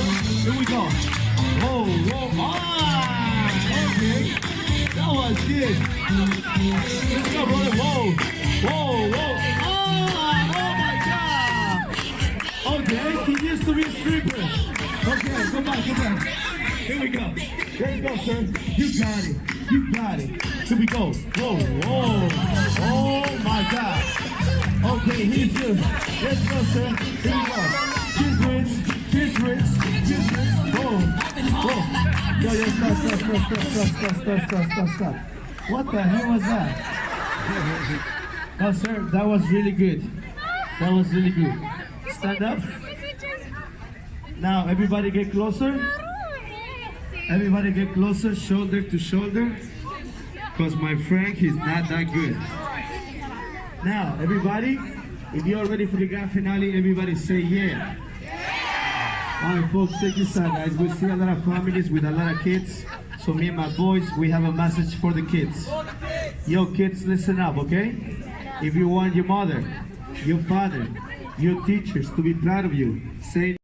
Here we go. Whoa, whoa, ah! Okay. That was good. Let's go, brother. Whoa, whoa, whoa. Ah! Oh my God. Okay, he used to be a stripper. Okay, go back, go back. Here we go. Let's go, sir. You got it. You got it. Here we go. Whoa, whoa. Oh my God. Okay, he's good. Let's go, sir. Here we go. She's rich. She's rich. She's rich. Whoa. Whoa. Yo, yo, stop, stop, stop, stop, stop, stop, stop, stop, stop, stop. What the hell was that? No, sir, that was really good. That was really good. Stand up. Now, everybody get closer. Everybody get closer, shoulder to shoulder. Because my friend, he's not that good. Now, everybody, if you're ready for the grand finale, everybody say yeah. All right, folks, check this out, guys. We see a lot of families with a lot of kids. So me and my boys, we have a message for the kids. Yo, kids, listen up, okay? If you want your mother, your father, your teachers to be proud of you, say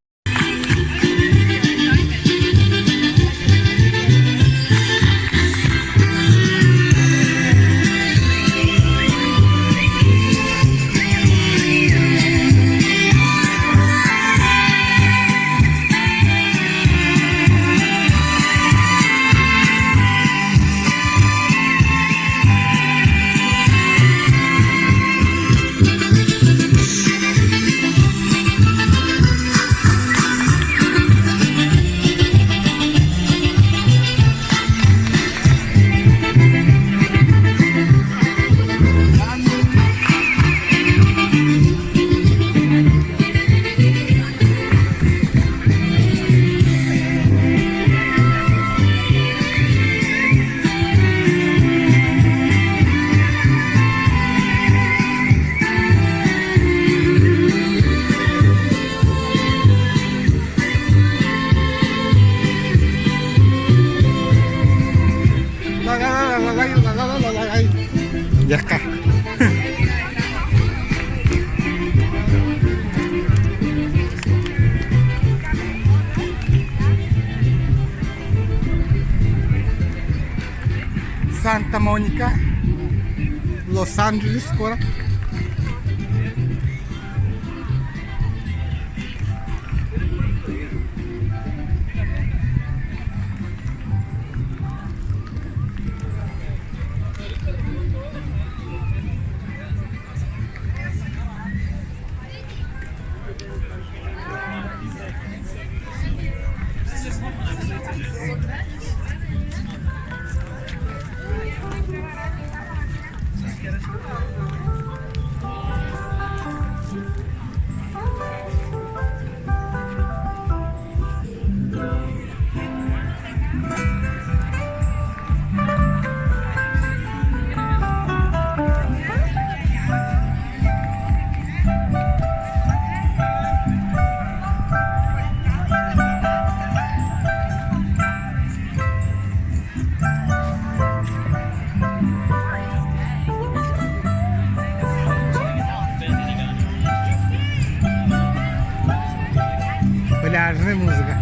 Ya está. Santa Monica, Los Angeles куорат. Пляжная музыка.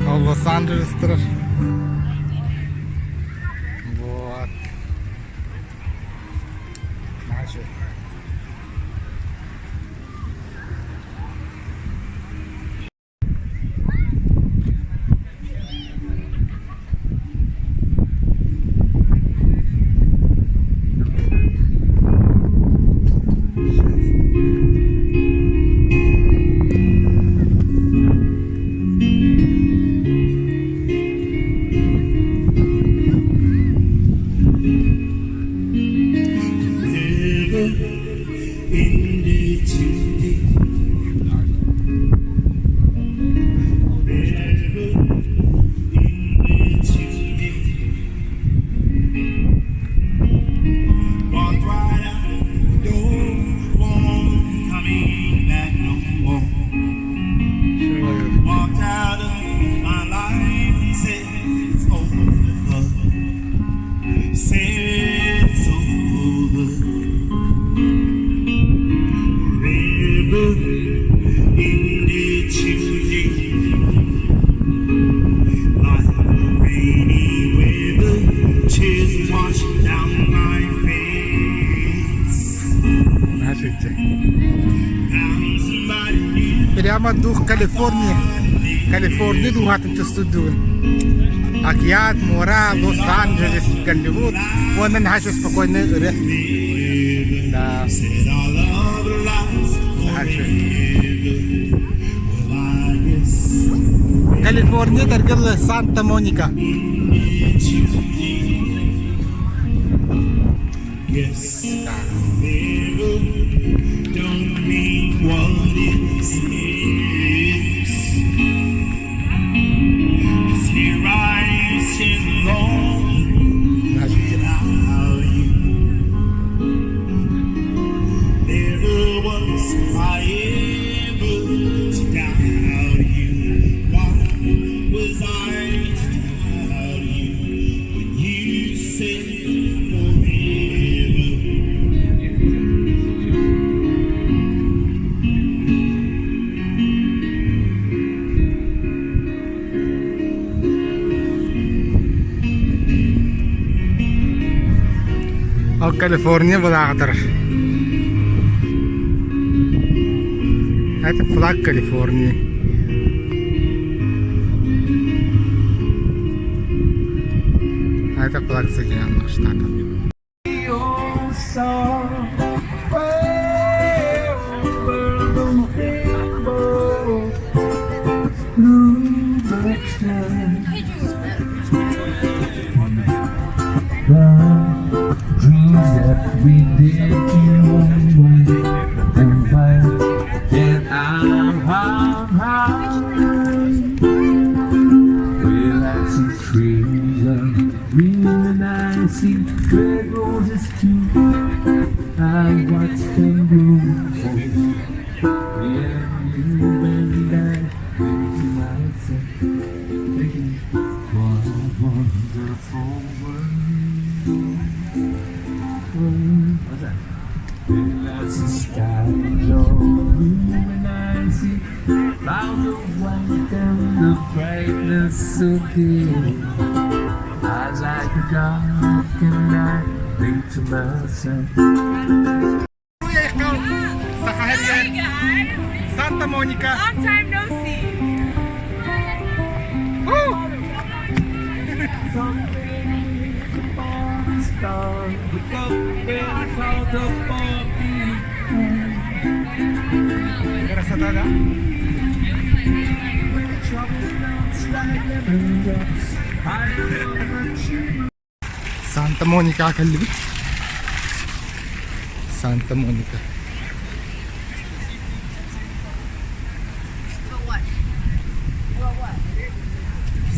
Лос-Анджелес турар. Вот. Наша. Прямо дух Калифорнии. Калифорния дууһатын чувствуйдугун. Океан, муора, Лос-Анджелес, Голливуд. Уонна наһаа спокойный ырыа. Да. Наһаа Калифорния таргылы Санта-Моника. Ол Калифорния былааҕа турар. Это флаг Калифорнии. Это флаг Соединенных Штатов. Hi guys! Санта Моника. Long time no see. Woo! Красота, да? Санта Моника кэллибит. Санта Моника.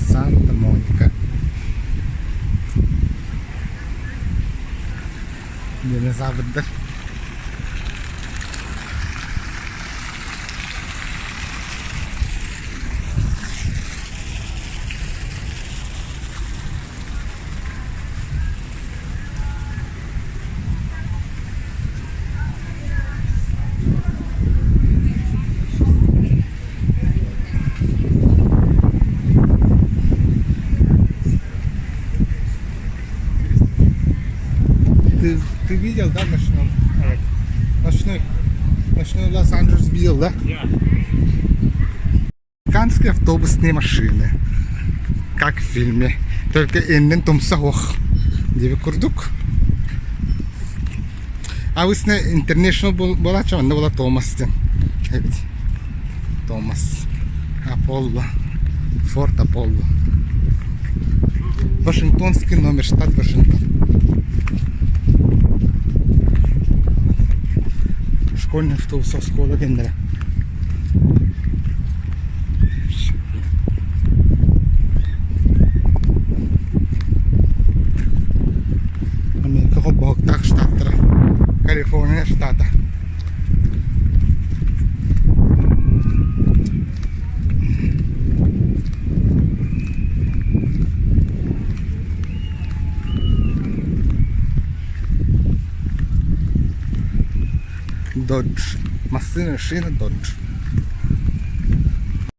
Санта Моника. Динозаврдар. Ты, ты видел, да, ночной, ночной, ночной Лос-Анджелес видел, да? Американские автобусные машины, как в фильме, только иннин тумса ох, диэби курдук. Абысна International буолааччы, онно буола Томас диэн эбит. Томас Аполло, Форт Аполло. Вашингтонский номер, штат Вашингтон. Школьный автобус оскуола диэннэрэ. Америка холбоһуктаах штаттара Калифорния штата. Dodge. Массыына, шина Dodge.